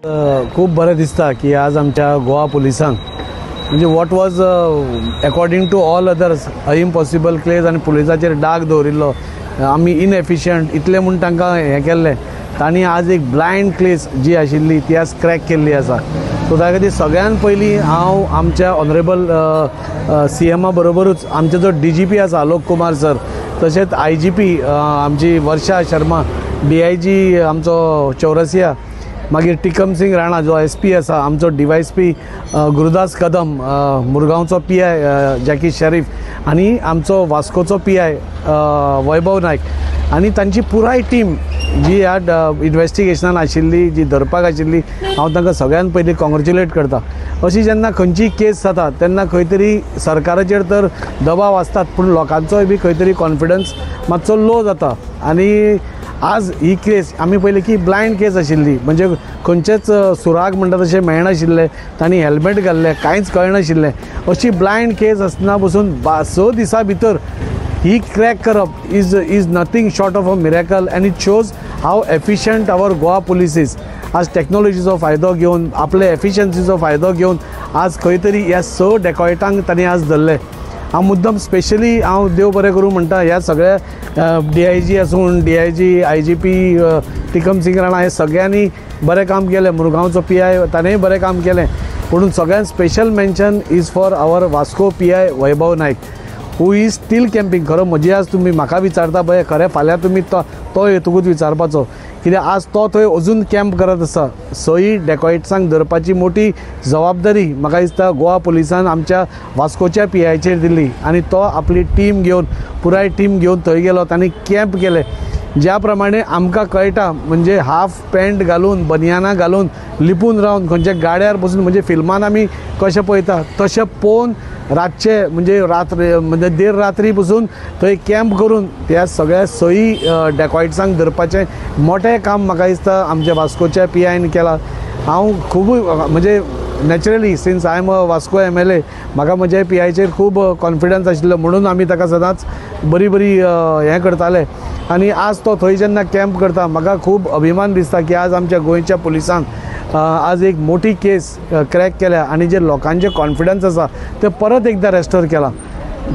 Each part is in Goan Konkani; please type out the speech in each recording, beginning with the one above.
खूब बरें दिसता की आज आमच्या गोवा पुलिसांक म्हणजे what was according to all others a impossible case आनी पुलिसाचेर डाग दवरिल्लो, आमी इनएफिशियंट इतलें म्हूण तांकां हें केल्लें, तांणी आज एक ब्लायंड केस जी आशिल्ली ती आज क्रॅक केल्ली आसा. सो त्या खातीर सगळ्यान पयलीं हांव आमच्या ऑनरेबल सी एमा बरोबरूच आमचे जो डी जी पी आसा आलोक कुमार सर, तशेंच आय जी पी आमची वर्षा शर्मा, डी I जी आमचो चौरसिया, मागीर टिकम सिंग राणा जो एस पी आसा, आमचो D Y S P Gurudas Kadam, मुरगांवचो P I Jackie Sharif आनी आमचो वास्कोचो पी I वैभव नायक आनी तांची पुराय टीम जी ह्या इन्वेस्टिगेशनान आशिल्ली, जी धरपाक आशिल्ली, हांव तांकां सगळ्यान पयलीं कॉंग्रेच्युलेट करता. अशी जेन्ना खंयचीय केस जाता तेन्ना खंय तरी सरकाराचेर तर दबाव आसतात, पूण लोकांचोय बी खंय तरी कॉन्फिडन्स मातसो लो जाता. आनी आज ही केस आमी पळयली की ब्लायंड केस आशिल्ली, म्हणजे खंयचेच सुराग म्हणटा तशें मेळनाशिल्लें, तांणी हेल्मेट घाल्लें, कांयच कळनाशिल्लें. अशी ब्लायंड केस आसतना पसून 6 दिसां भितर ही क्रॅक करप is nothing short of a miracle and it shows how efficient our Goa police is. आज टॅक्नोलॉजीचो फायदो घेवन, आपले एफिशियन्सीचो फायदो घेवन आज खंय तरी ह्या 6 डेकॉयटांक तांणी आज धरले. हांव मुद्दम स्पेशली हांव देव बरें करूं म्हणटा ह्या सगळ्या डी I जी आसूं, D I G, I G P Tikam Singh Rana हे सगळ्यांनी बरें काम केलें, मुरगांवचो पी I ताणेंय बरें काम केलें, पूण सगळ्यांत special mention is for our Vasco P I Vaibhav Naik who is still camping. खरो म्हजी आज तुमी म्हाका विचारता पळय, खरें फाल्यां तुमी तो हेतुकूच विचारपाचो, कित्याक आज तो थंय अजून कॅम्प करत आसा. 6 डेकॉयट्सांक धरपाची मोठी जबाबदारी म्हाका दिसता गोवा पुलिसान आमच्या वास्कोच्या पी आयचेर दिल्ली आनी तो आपली टीम घेवन, पुराय टीम घेवन थंय गेलो, तांणी कॅम्प केले. ज्या प्रमाणे आमकां कळटा म्हणजे हाफ पॅन्ट घालून, बनियानां घालून, लिपून रावन खंयच्या गाड्यार बसून, म्हणजे फिल्मान आमी कशें पळयता तशें पळोवन रातचे म्हणजे रात्र म्हणजे देर रात्री पसून थंय कॅम्प करून त्या सगळ्या 6 डेकॉयट्सांक धरपाचें मोठें काम म्हाका दिसता आमच्या वास्कोच्या पी आयन केलां. हांव खूब म्हणजे naturally since I am a Vasco M L A म्हाका म्हज्या पी आयचेर खूब कॉन्फिडन्स आशिल्लो, म्हणून आमी ताका सदांच बरी बरी हें करताले. आनी आज तो थंय जेन्ना कॅम्प करता म्हाका खूब अभिमान दिसता की आज आमच्या गोंयच्या पुलिसांक आज एक मोठी केस क्रॅक केल्या आनी जे लोकांचे कॉन्फिडन्स आसा ते परत एकदां रेस्टोर केला.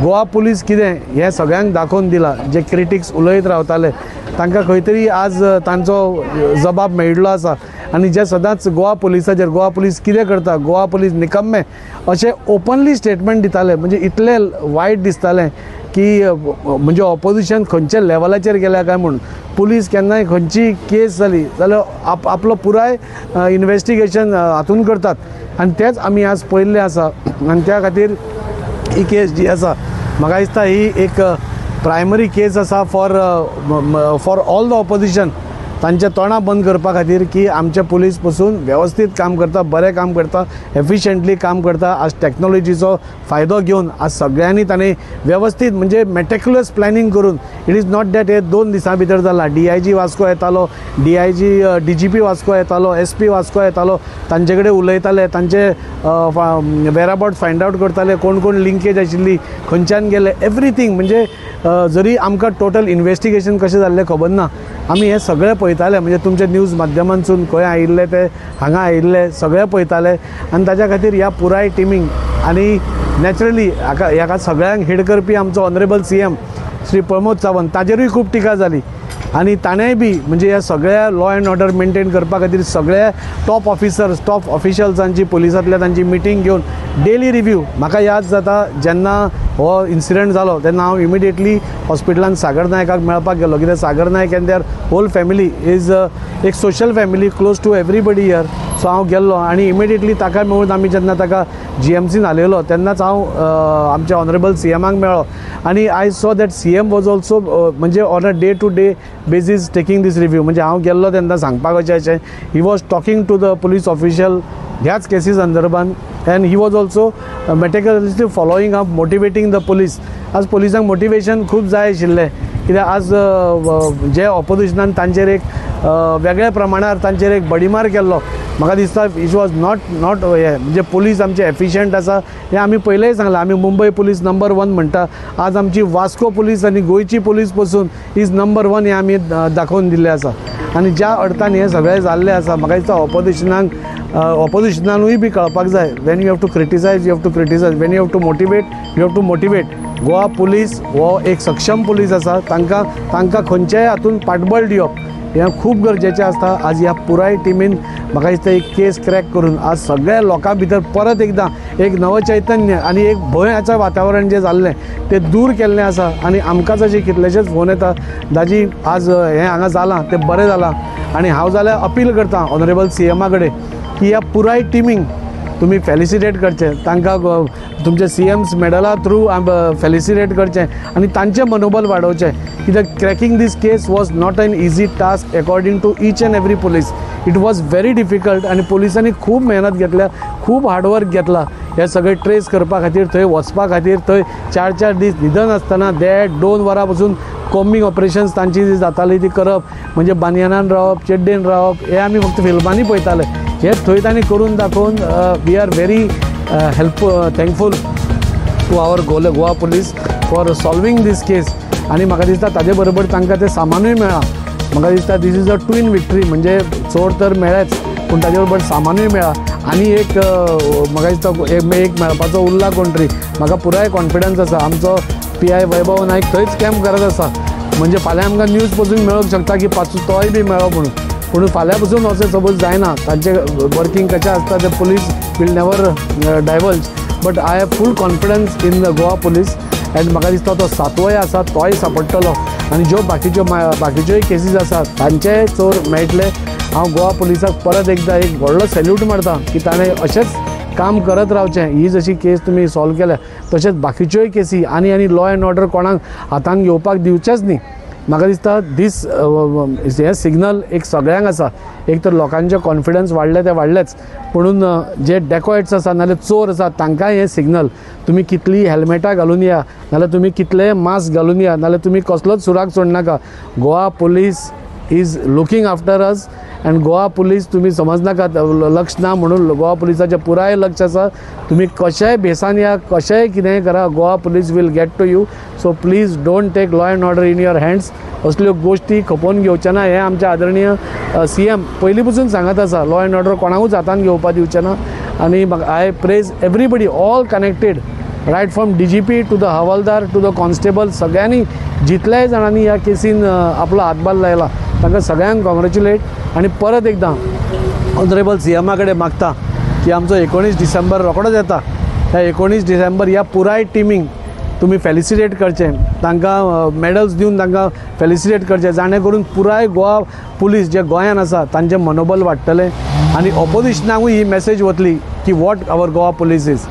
गोवा पुलीस कितें हें सगळ्यांक दाखोवन दिलां. जे क्रिटिक्स उलयत रावताले तांकां खंय तरी आज तांचो जबाब मेळिल्लो आसा आनी जे सदांच गोवा पुलिसाचेर गोवा पुलीस कितें करता, गोवा पुलीस निकम्मे अशें ओपनली स्टेटमेंट दिताले, म्हणजे इतलें वायट दिसतालें की म्हणजे ऑपोजिशन खंयच्या लेवलाचेर गेल्या काय म्हूण. पुलीस केन्नाय खंयची केस जाली जाल्यार आपलो पुराय इन्वेस्टिगेशन हातून करतात आनी तेंच आमी आज पळयल्लें आसा. आनी त्या खातीर ही केस जी आसा म्हाका दिसता ही एक प्रायमरी केस आसा for for all the opposition, तांच्या तोंडां बंद करपा खातीर की आमचे पुलीस पसून वेवस्थीत काम करता, बरें काम करता, एफिशियंटली काम करता. आज टॅक्नोलॉजीचो फायदो घेवन आज सगळ्यांनी तांणी वेवस्थीत म्हणजे मेटेक्युलस प्लॅनिंग करून, it is not that हे 2 दिसां भितर जाला. डी I ji Vasco येतालो, D I G D G P Vasco येतालो, एस पी वास्को येतालो, तांचे कडेन उलयताले, तांचे वेराबाउट फायंड आवट करताले, कोण कोण लिंकेज आशिल्ली, खंयच्यान गेले, एवरीथींग. म्हणजे जरी आमकां टोटल इन्वेस्टिगेशन कशें जाल्लें खबर ना, आमी हें सगळें पळयताले, म्हणजे तुमच्या न्यूज माध्यमांतसून खंय आयिल्ले ते हांगा आयिल्ले सगळें पळयताले. आनी ताच्या खातीर ह्या पुराय टिमींक आनी नॅचरली हाका ह्या सगळ्यांक हेड करपी आमचो honourable C M Shri Pramod Sawant, ताजेरूय खूब टिका जाली आनी ताणेंय बी म्हणजे ह्या सगळ्या लॉ एंड ऑर्डर मेनटेन करपा खातीर सगळ्या टॉप ऑफिसर्स, टॉप ऑफिशल्सांची पुलिसांतल्या तांची मिटींग घेवन डेली रिव्यू. म्हाका याद जाता जेन्ना हो इन्सिडंट जालो तेन्ना हांव इमिडिएटली हॉस्पिटलान सागर नायकाक मेळपाक गेलो, कित्याक Sagar Naik and their whole family is एक social family, close to everybody here. So हांव गेल्लो आनी इमिडिएटली ताका मेळून आमी जेन्ना ताका जी एम सीन हालयलो तेन्नाच हांव आमच्या ऑनरेबल सी एमाक मेळ्ळो आनी I saw that C M was also म्हणजे on a day to day basis taking this review. म्हणजे हांव गेल्लो तेन्ना सांगपाक अशें अशें he was talking to the police official ह्याच केसी संदर्भान and he was also meticulously following up, motivating the police. आज पुलिसांक मोटिवेशन खूब जाय आशिल्लें, कित्याक आज जे ऑपोजिशनान तांचेर एक वेगळ्या प्रमाणार तांचेर एक बडीमार केल्लो, म्हाका दिसता it was not not हें म्हणजे पुलीस आमचे एफिशियंट आसा हें आमी पयलेंय सांगलां. आमी मुंबय पुलीस नंबर 1 म्हणटा, आज आमची वास्को पुलीस आनी गोंयची पुलीस पसून is number 1 हें आमी दाखोवन दिल्लें आसा. आनी ज्या अर्थान हें सगळें जाल्लें आसा म्हाका दिसता ऑपोजिशनानूय बी कळपाक जाय, when you have to criticise you have to criticise, when you have to motivate you have to motivate. Goa police हो एक सक्षम पुलीस आसा, तांकां तांकां खंयच्याय हातून पाठबळ दिवप हें खूब गरजेचें आसता. आज ह्या पुराय टिमीन म्हाका दिसता एक केस क्रॅक करून आज सगळ्या लोकां भितर परत एकदां एक नवचैतन्य आनी एक भंयाचें वातावरण जें जाल्लें तें दूर केल्लें आसा. आनी आमकांच अशें कितलेशेच फोन येता, दाजी आज हें हांगा जालां तें बरें जालां. आनी हांव जाल्यार अपील करता ऑनरेबल सीएमा कडेन की ह्या पुराय टिमींक तुमी फेलिसिटेट करचें, तांकां तुमचे सीएम्स मेडला थ्रू फेलिसिटेट करचें आनी तांचें मनोबल वाडोवचें. कित्याक cracking this case was not an easy task according to each and every police. It was very difficult आनी पुलिसांनी खूब मेहनत घेतल्या, खूब हार्डवर्क घेतला हे सगळें ट्रेस करपा खातीर, थंय वचपा खातीर. थंय 4-4 दीस न्हिदनासतना 1.5-2 वरां पसून कॉम्बिंग ऑपरेशन्स तांची जी जाताली ती करप, म्हणजे बानयानान रावप, चेड्डेन रावप, हें आमी फक्त फिल्मांनी पळयताले. हे थंय तांणी करून दाखोवन we are very help thankful to our Goa police for solving this case. आनी म्हाका दिसता ताजे बरोबर तांकां तें सामानूय मेळ्ळां. म्हाका दिसता this is a twin victory, म्हणजे चोर तर मेळ्ळेच पूण ताजे बरोबर सामानूय मेळ्ळां. आनी एक म्हाका दिसता एक मेळपाचो उरला कोण तरी, म्हाका पुराय कॉन्फिडन्स आसा आमचो PI वैभव नायक थंयच कॅम्प करत आसा. म्हणजे फाल्यां आमकां न्यूज पसून मेळोंक शकता की पासून तोय बी मेळ्ळो म्हणून, पूण फाल्यां पसून अशें सपोज जायना. तांचें वर्किंग कशें आसता तें police will never divulge, but I have full confidence in the Goa police. And म्हाका दिसता तो सातवोय आसा तोय सांपडटलो आनी ज्यो बाकीच्यो बाकीच्योय केसीस आसात तांचेय चोर मेळटले. हांव गोवा पुलिसाक परत एकदां एक व्हडलो सॅल्यूट मारता की ताणें अशेंच काम करत रावचें. ही जशी केस तुमी सॉल्व केल्या तशेंच बाकीच्योय केसी आनी आनी लॉ एंड ऑर्डर कोणाक हातान घेवपाक दिवचेंच न्ही. म्हाका दिसता दीस हें सिग्नल एक सगळ्यांक आसा. एक तर लोकांचें कॉन्फिडन्स वाडलें तें वाडलेंच, पुणून जे डेकॉयट्स आसा नाल्यार चोर आसा तांकांय हें सिग्नल, तुमी कितलीं हेल्मेटां घालून या, नाल्यार तुमी कितलेय मास्क घालून या, नाल्यार तुमी कसलोच सुराग सोडनाका. Goa police is looking after us and Goa police तुमी समजनाकात लक्ष ना म्हणून, गोवा पुलिसाचें पुराय लक्ष आसा. तुमी कशेंय भेसान या, कशेंय कितेंय करा, Goa police will get to you. So please don't take law and order in your hands. असल्यो गोश्टी खपोवन घेवचे ना हें आमचे आदरणीय सीएम पयलीं पसून सांगत आसा. लॉ एंड ऑर्डर कोणाकूच हातान घेवपाक दिवचें ना. आनी I praise everybody all connected, right from DGP to the havildar to the constable, सगळ्यांनी जितल्याय जाणांनी ह्या केसीन आपलो हातभार लायला तांकां सगळ्यांक कॉंग्रेच्युलेट. आनी परत एकदां ऑनरेबल सीएमा कडेन मागता की आमचो 19 डिसेंबर रोखडोच येता, ह्या 19 डिसेंबर ह्या पुराय टिमींक तुमी फेलिसिटेट करचें, तांकां मेडल्स दिवन तांकां फेलिसिटेट करचें, जाणें करून पुराय गोवा पुलीस जे गोंयान आसा तांचें मनोबल वाडटलें आनी ऑपोजिशनाकूय ही मॅसेज वतली की what our Goa police is.